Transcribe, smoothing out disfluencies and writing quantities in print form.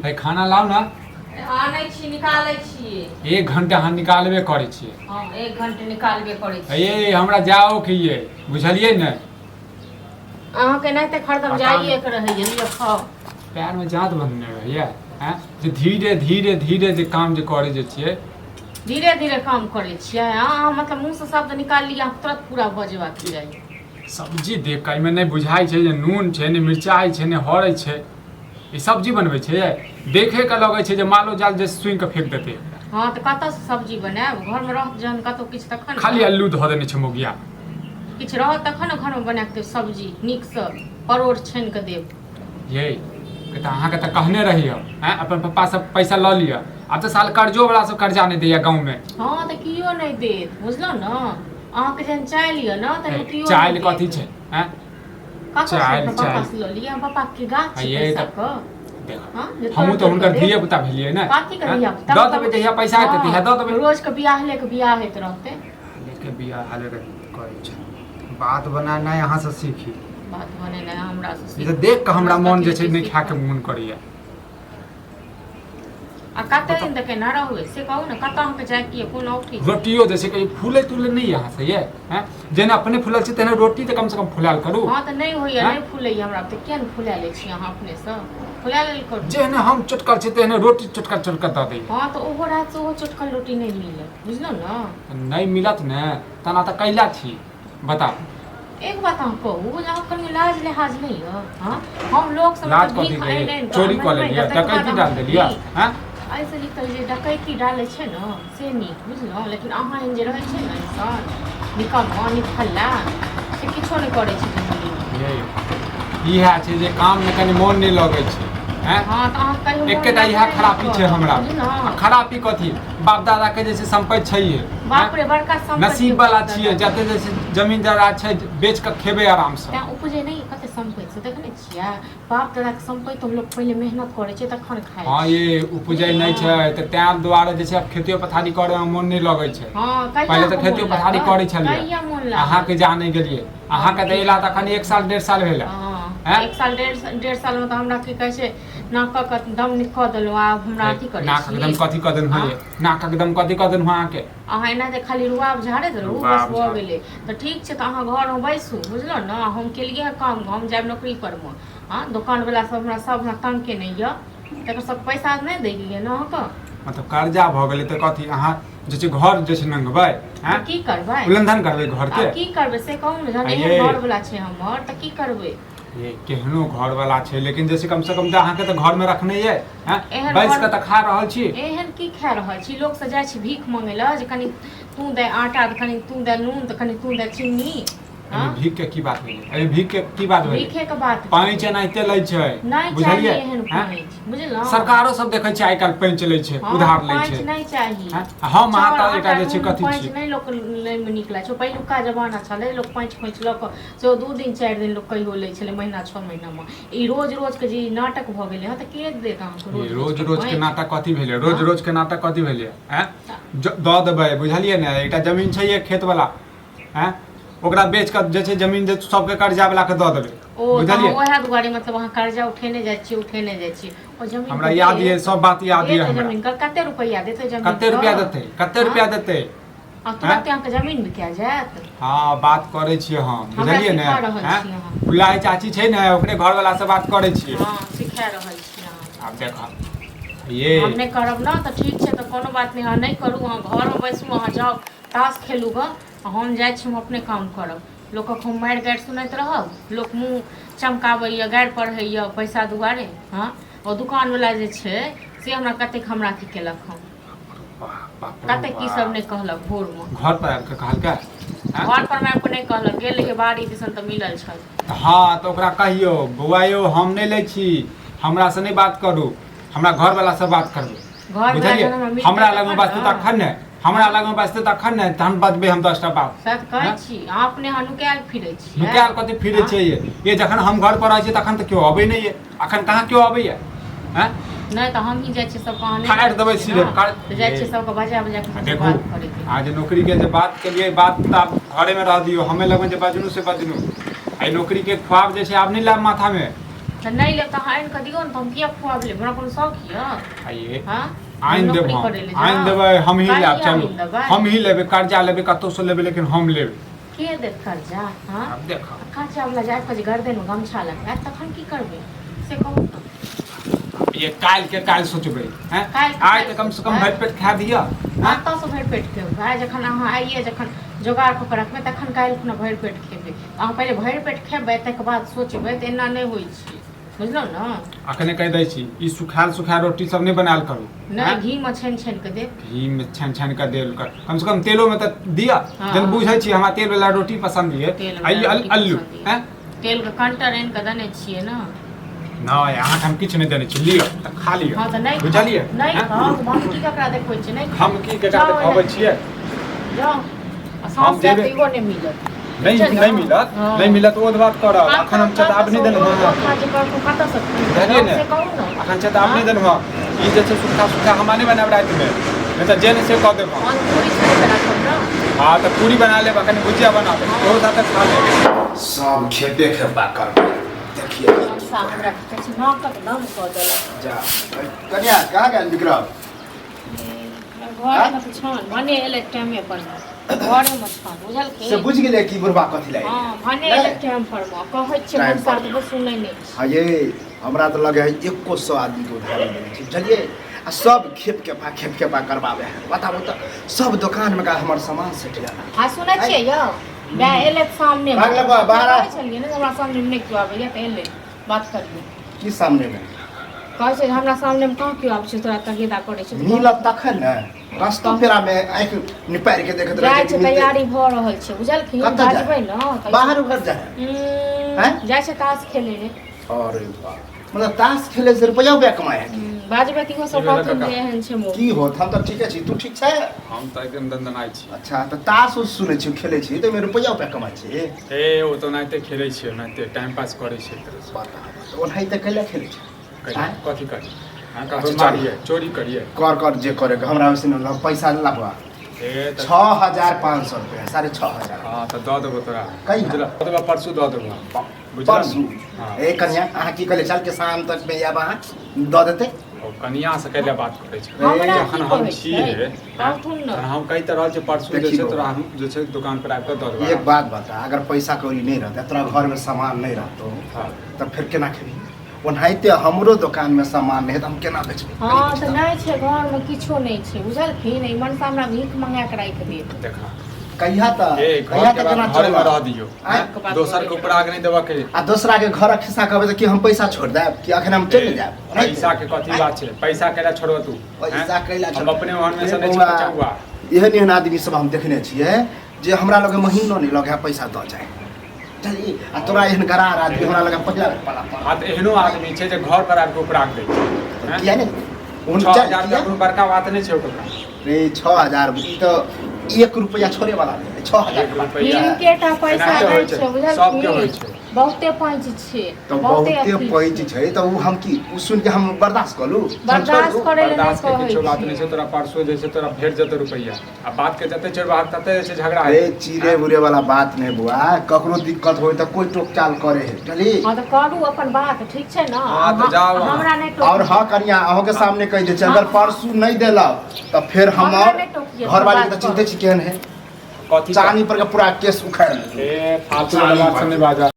है खाना लाउ ने। आनै छी, निकालै छी। एक घंटा अहाँ निकालबे करै छियै। हँ, एक घंटे निकालबे करै छी। हे, हमरा जाओ के ये, बुझलियै ने? अहाँके एनाहिते हरदम पता जाइए के रहैए। लिअ, खाउ। पैरमे जाँत बंधने रहैए, आँय, जे धीरे धीरे धीरे जे काम जे करै जे छियै। धीरे धीरे काम करै छियै अहाँ। मतलब मुँहसँ शब्द निकाल लिअ, अहाँके तुरंत पूरा भऽ जेबाक चाही। सब्जी देख कऽ एहिमे नहि बुझाइ छै जे नून छै, नहि मिरचाइ छै, नहि हरै छै। ई सब्जी बनबै छै? देखे के लगै छै जे मालो जाल जे सुनि कऽ फेंक देतै। हँ, तऽ कतऽसँ सब्जी बनायब? घरमे रहत जहन कतहु किछु तखन ने। खाली अल्लू धऽ देने छै मौगिया। किछु रहत तखन ने घरमे बना कऽ देब सब्जी नीकसँ, परोड़ छानि कऽ देब। ये तऽ अहाँके तऽ कहने रही हम, आँय, अपन पप्पा से पैसा लऽ लिअ। आब तऽ साल कर्जो वाला सब कर्जा नहि दैया गाँवमे। हँ, तऽ कियो नहि देत, बुझलहुँ ने? अहाँके जहन चालि यऽ ने, तहन कियो नहि चालि कथी देत। छै, आँय? कतऽसँ चालि, अपना पापा चालि। से लऽ लिअ? पापा के गाछ छै ये पैसा तऽ- के? देखो, हँ, जे हमहूँ तोड़ तऽ हुनकर तोड़ कऽ धिये देब। पुता भेलियै ने। कथी के आँय? धिया-पुता? दऽ देबै जहिया पैसा हेतै तहिया दऽ देबै। रोज के बियाह ले के बियाह होइत रहतै। लेके बियाह हाले के करै छै। बात बनेनाइ अहाँसँ सीखी। बात बनेनाइ हमरा से ई सीख। तऽ देख कऽ हमरा रोज मोन कथी जे छै की नहि खायके सीखब? मोन करैया। आ कते दिन तक एना रहबै से कहू ने? कतऽ अहाँके जाइके यऽ? कोन ऑफिस? रोटियो जे छै कहियो फूलै तूलै नहि अहाँ से ये? हैं, जेना अपने फूलल छै तेना रोटी तऽ कमसँ कम फुलायल करू। हँ, तऽ नहि होइया। हैं? नहि फूलैया हमरा तऽ किया ने फुला लै छी अहाँ? अपनेसँ फुला लेल करू। जेहने हम चोटकल छी तेहने रोटी चोटकल चोटकल दऽ दैया। हँ, तऽ ओहो रातिसँ ओहो चोटकल रोटी नहि मिलत, बुझलहुँ ने? नहि मिलत ने, तना तऽ कैला छी, बताउ। एक बात अहाँ कहू जे अहाँ कनि लाज लिहाज नहि यऽ? हँ, हम लोक सब लाज मतलब कथी भीख के? आनि आनि कऽ चोरी कऽ माँगि माँगि लेलियै, कऽ, तकर डकैती बाद डाल अहाँ देलियै? भीख। हँ। एहिसँ नीक तऽ जे डकैती डालै छै ने से नीक, बुझलहुँ? लेकिन अहाँ एहन जे रहै छै ने इंसान निकम्मा निठल्ला, से किछो नहि करै छै जिन्दगीमे। ये इएह छै जे काममे कनि मोन नहि लगै छै, हैं? हँ, तऽ अहाँ कहियो मोन एकेटा इएह लगबे नहि खरापी छै करत, हमरा। आ बुझलहुँ? खरापी कथी? बाप दादा के जे छै सम्पत्ति छैहे। बाप रे, बड़का सम्पत्ति। नसीब वाला छियै, जते जे छै जमीन जायदाद छै, बेच कऽ खेबै आरामसँ। तैं उपजै नहि कते सम्पत्ति से, देखने छियै? बाप दादाके सम्पत्ति हम लोक पहिले मेहनत करै छै तखन खाइ हँ छै। ये उपजै नहि छै तऽ तैं दुआरे जे छै आब खेतियो पथारी करैमे मोन नहि लगै छै। हँ, कहिया पहिले तऽ अहाँके खेतियो मोन पथारी लागल? करै छलियै। कहिया मोन लागल? अहाँके जा नहि गेलियै, अहाँके तऽ एला तऽ अखन एक साल डेढ़ साल भेलै। हँ। हैं? एक साल डेढ़ सालमे तऽ हमरा की कहै छै नाकक दम कऽ देलहुँ, आब हमरा अथी करै नाकक छी? दम कथी कऽ देलहुँ? हँ? ये नाकक दम कथी कऽ देलहुँ अहाँके? अहाँ एना जे खाली रुआब झाड़ैत रहू, बस रुआब भऽ झाड़। गेलै। तऽ ठीक छै, तऽ अहाँ घरमे बैसू, बुझलहुँ ने? हम केलियै हँ काम, हम जायब नौकरी परमे। हँ, दोकानवला सब हमरा सब हमरा तंग केने यऽ, तकर सब पैसा नहि दै यऽ ने अहाँके? मतलब कर्जा भऽ गेलै तऽ कथी अहाँ जे छै घर जे छै नंगबै? तऽ आँय? की करबै? उल्लंघन करबै घर के? आब की करबै से कहू ने? जहन आ एहन ये घरवला छै हमर तऽ की करबै? ये केहनो घर वाला छै, लेकिन जैसे कम से कम तऽ अहाँके तऽ घर में रखने ये, हैं? एहन बैस घर कऽ तऽ खा रहल छी। एहन की खा रहल छी? लोकसँ जाइ छी भीख मङ्गै लए जे कनि तू दे आटा, तऽ कनि तू दे नून, तऽ कनि तू दे चिन्नी। एहिमे हँ, भीख के की बात भेलै? एहिमे भीख के की बात भेलै? भीखेके बात पैंच भेलै। एनाहिते लै छै। नहि चाही। बुझलियै? एहन हैं? पैंच, बुझलहुँ? सरकारो सब देखै छै आइ काल्हि पैंच लै छै, हँ, उधार लै पैंच छै। नहि चाही। हैं? आ हम अहाँ चाउर तऽ एकटा आटा जे छै नून कथी पैंच छी? नहि लोक लैमे नीक लागै छै। पहिलुका जमाना छलै, लोक पैंच खोंचि लऽ कऽ से 2 दिन 4 दिन लोक कहियो लै छलै, महीना 6 महीनामे। ई रोज रोजके जे ई नाटक भऽ गेलै हँ, तऽ के देत अहाँके ये रोज रोज रोजके रोज के पैंच? नाटक कथी भेलै? रोज हँ। रोज के नाटक कथी भेलै? आँय, दऽ देबै, बुझलियै ने? एकटा जमीन छै ये खेत वाला, आँय, ओकरा बेच कऽ जे छै जमीन जे सबके कर्जा वाला के दऽ देबै। ओ तऽ अहाँ बुझलियै? उएह दुआरे मतलब अहाँ कर्जा उठेने जाइ छियै, उठेने जाइ छियै ओ जमीन हमरा के याद ये देत? सब बात याद ये देत हमरा। जमीन के कते रुपैआ देतै जमीन कते के? रुपया देतै? कते हँ? रुपया देतै? आ तुरन्ते अहाँके जमीन बिका जायत? हँ, बात करै छियै हम। हमरा बुझलियै ने? सिखा रहल आँय? छी अहाँ। फुलाही चाची छै ने, ओकरे घरवाला से बात करै छियै। हँ, सिखा रहल छी अहाँ। आब देखब ये। हम नहि करब ने तऽ ठीक छै, तऽ कोनो बात नहि। अहाँ नहि करू, अहाँ घरमे बैसू, अहाँ जाउ ताश खेलू गऽ, आ हम जाइ छी, हम अपने काम करब। लोकक हम मारि गारि सुनैत रहब, लोक मुँह चमकाबैए, गारि पढ़ैए पैसा दुआरे। हँ, ओ दोकानवला जे छै से हमरा कतेक हमरा अथी केलक हँ, कतेक की सब नहि कहलक भोरमे। घर पर आबि कऽ कहलकै? घर पर आबि कऽ नहि कहलक, गेल रहियै बाड़ी दिसन तऽ मिलल छल। हँ, तऽ ओकरा कहियौ, बौआ यौ, हम नहि लै छी, हमरासँ नहि बात करू, हमरा घरवलासँ बात करबै। घरवला बुझलियै? जहन हमरा मिलतै हमरा लगमे तखन बजतै ने। तखन ने, हमरा लगमे बजतै तखन ने, तहन बजबै हम 10टा बात। सएह तऽ कहै छी, अहाँ अपने अहाँ नुकायल फिरै छी। नुकायल कथी फिरै छै ये? ये जखन हम घर पर रहै छी तखन तऽ केओ अबै नहि ये, अखन कहाँ केओ अबैया? हैं? नहि तऽ हमही जाइ छियै सबके, अहाँ नहि फाड़ि जाइ देबै छियै सीधे, ने? तऽ जाइ छियै सबके बजा बजा कऽ आ सबसँ देखू, बात करैके। अहाँ जे नौकरी के जे बात केलियै, बात तऽ आब घरेमे रह दियौ। हमे लगमे जे बजनू से बजनू। एहि नौकरी के ख्वाब जे छै आब नहि लायब माथामे। तऽ नहि लेब तऽ अहाँ आनि कऽ दियौ ने, तऽ हम किया खुआब लेब? हमरा कोनो शौक यऽ? आइए हँ, आनि नौकरी देब हम। करै लए आनि जाउ। देबै, हमही काल्हि लेब। चलू। आनि देबै। हमही लेबै, कर्जा लेबै, कतहुसँ लेबै, लेकिन हम लेबै। के देत कर्जा? हँ, आब देखऽ। कर्जा वाला जाय कऽ जे गर्दन मे गमछा लगायत तखन की करबै, से कहू ने। ये काल्हि के काल्हि सोचबै हैं। काल्हि के आइ काल्हि तऽ कम से कम सोचबै। भरि पेट खा दिअ हैं। कतऽसँ भरि पेट खेबै भाय? जखन अहाँ आइए जखन जोगाड़ कऽ के रखबै तखन काल्हि खुना भरि पेट खेबै। अहाँ पहिले भरि पेट खेबै, ताहिके बाद सोचबै। तऽ एना नहि होइ छै, बुझलहुँ ने? अखने कहि दै छी, ई सुखायल सुखायल रोटी सब नहि बनायल करू। नहि। हैं? घीमे छानि छानि कऽ देब। घी में छानि छानि कऽ देल कर, कम से कम तेलो में तऽ दिअ। हाँ। जन बुझै छी, हमरा तेल वाला रोटी पसंद ये। तेल आ ई वाला रोटी अल्लू पसन्द ये। हैं। तेलके कंटर आनि कऽ देने छियै ने? नहि, अहाँके हम किछु नहि देने छी। लिअ तऽ खा लिअ। हँ, तऽ नहि। बुझलियै? नहि हैं? खाउ तऽ हम की ककरा देखबै छियै? नहि। हम की केकरा जाउ। देखाबै छियै? जाउ, आ हम साँझ जायत जेबै। तऽ इहो नहि मिलत। नहि। बुझलियै? नहि मिलत। हँ। नहि मिलत, ओ बात करब। अखन हम चेतावनी देलहुँ हँ। बुझलियै ने? से कहू ने। अखन चेतावनी देलहुँ हँ। ई जे छै सुखा सुखा हमरा नहि बनायब रातिमे, नहि तऽ जे नहि से कऽ देब हम। हम पूरी छानि कऽ राखब ने। हँ, तऽ पूरी बना लेब, अखन भुजिया बना देब, ओहो साथे खा लेब। सब खेपे खेपा करबै, देखिए। मनसा हमरा की कहै छै, नाकक दम कऽ देलक। जा कनिया, कहाँ गेल विक्रम? घरमे तऽ छन भने एलै टाइमे पर मे, घरेमे छन, बुझलखिन? से बुझि गेलै कि बुढ़बा कथी लागि। हँ, भने एलै टाइम पर मे। कहै छियै टाइम मनसा पर। तऽ सुनै नहि छै। हाँ ये, हमरा तऽ लगे है एको सौ आदमीके उधारी देने छै, बुझलियै? आ सब खेप खेपा खेप खेपा करबाबै है। बताबू तऽ, सब दोकानमे का हमर सामान सटि गेल। आ सुनै छियै यौ, माय एलै तऽ सामने भाग ले बा, बाहर आ। कहै छलियै ने जे हमरा सामने नहि केओ आबैया, तऽ एलै, बात करियौ। की सामनेमे? कहै छै जे हमरा सामने मे कहाँ केओ आबै छै, तोरा तगेदा करै छै। मिलत तखन ने, रस्तो पेरामे आँखि निपारि के देखैत रहै जाइ छै छै। कि मिलतै। तैयारी भऽ रहल छै, बुझलखिन? कतऽ जाइ? बाजबै ने तऽ बाहर उहर जाइ? आँय? जाइ छै ताश खेले रे। अरे बाप, मतलब ताश खेले से रुपया उपया कमाए है की? बाजबै तऽ इहो सब की भेलै कहथुन काका? जे एहन छै मोह। की होत, हम तऽ ठीके छी, तू ठीक छै? हम तऽ एकदम दनदनाइ छी। अच्छा, तऽ ताश उस सुनै छी खेलै छी, तऽ ओहिमे रुपया उपया कमाइ छी? ए, ओ तऽ ओनाहिते खेलै छियै, ओनाहिते टाइम पास करै छियै एक तरहसँ। बता, तऽ ओनाहिते कैला खेलै छै? कहिया? आँय? कथी करी? अहाँ ककरो अच्छा, चल। मारियै, चोरी करियै? कर कर, जे करे के, हमरा ओइसे नहि पैसा लाबा। ए तऽ 6500 रुपया, 6500। हँ, तऽ दऽ देबो तोरा। कहिया? बुझल, दऽ देबो, परसू दऽ देबो, बुझल? परसू? हँ। ए कन्या, अहाँ की कहले चल के शाम तक में आयब, अहाँ दऽ देतै। ओ कनिया से कैला बात करै छै? हमरा जखन की हम कहै छियै, छै? कहथुन ने। तहन हम कहि तऽ रहल छियै, परसू जे देखी छै बौआ। तोरा हम जे छै दोकान पर आबि कऽ दऽ देबो। एक बात बता, अगर पैसा कौड़ी नहीं रहतै, तोरा घर में सामान नहीं रहतो, हँ। तऽ फेर केना खेबही? ओनाहिते हमरो दोकान में सामान नहीं है, तऽ हम केना बेचबै? हँ, कनि तऽ बुझ। नहि छै घरमे, किछो नहि छै, बुझलखिन? ई मनसा हमरा भीख मंगा कऽ राखि देत। देखा। कहिया तऽ ए कहिया घर के तऽ केना बात घरे में चलबा? रह दियौ। आँय? बात दोसर के ऊपर आग नहि देबऽ के। आ दोसरा के घरक खिस्सा कहबै तऽ की हम पैसा छोड़ि देब कि अखन हम चलि जायब? पैसा के कथी बात छै? पैसा कैला छोड़ब तू? पैसा कैला हम छोड़ब? अपने ओहन में से ए नहि छी बौआ, बचौआ। एहन एहन आदमी सब हम देखने छियै जे हमरा लगे महीनो नहि लगे पैसा दऽ जाय, बुझलिही? आ तोरा एहन गरार आदमी हमरा लगे पहिला बेर पला पड़ा। हाँ, तऽ एहनो आदमी छै जे घर पर आबि कऽ उपराग दै छै, हैं? किया नहि हुन छह चल, हजार किया? रुपया कोनो बड़का बात नहि छै ओकरा। रे, 6000 ई तऽ एक रुपया छोड़े वाला नहि, 6000 एक रुपैया। हिनके टा पैसा एनाहिते नहि होइ छै, छै, बुझलखिन? सबके होइ छै। बहुते पैंच छै। तऽ बहुते अथी पैंच छै, तऽ ओ हम की ओ सुनि के हम बर्दाश्त कऽ लू? हम बर्दाश्त छोड़ि दू? करै लए नहि बर्दाश्त के कहै किछो बात नहि छियै। छै। तोरा परसू जे छै तोरा भेट जेतौ रुपैआ, आ बात के जते चोरबा तते जे छै झगड़ा अरे हेतै। चिड़े उड़े वाला बात नहीं बुआ, ककरो दिक्कत होय तऽ कोई टोक चाल करे है, बुझली? हँ, तऽ करू अपन बात, ठीक छै ने? हँ, तऽ जाउ अहाँ। हमरा नहि टोकू। और हाँ कनिया, अहूँ के सामने कहि दै छी, अगर परसू नहीं देलक तऽ फेर हम हमरा नहि टोकिए, घरवाली के बात तऽ चिन्हते छी केहन है। कथी? चानी पर के पूरा केस उखाड़ि लेतै। ए, फालतू वाला बात सब नहि बाजऽ।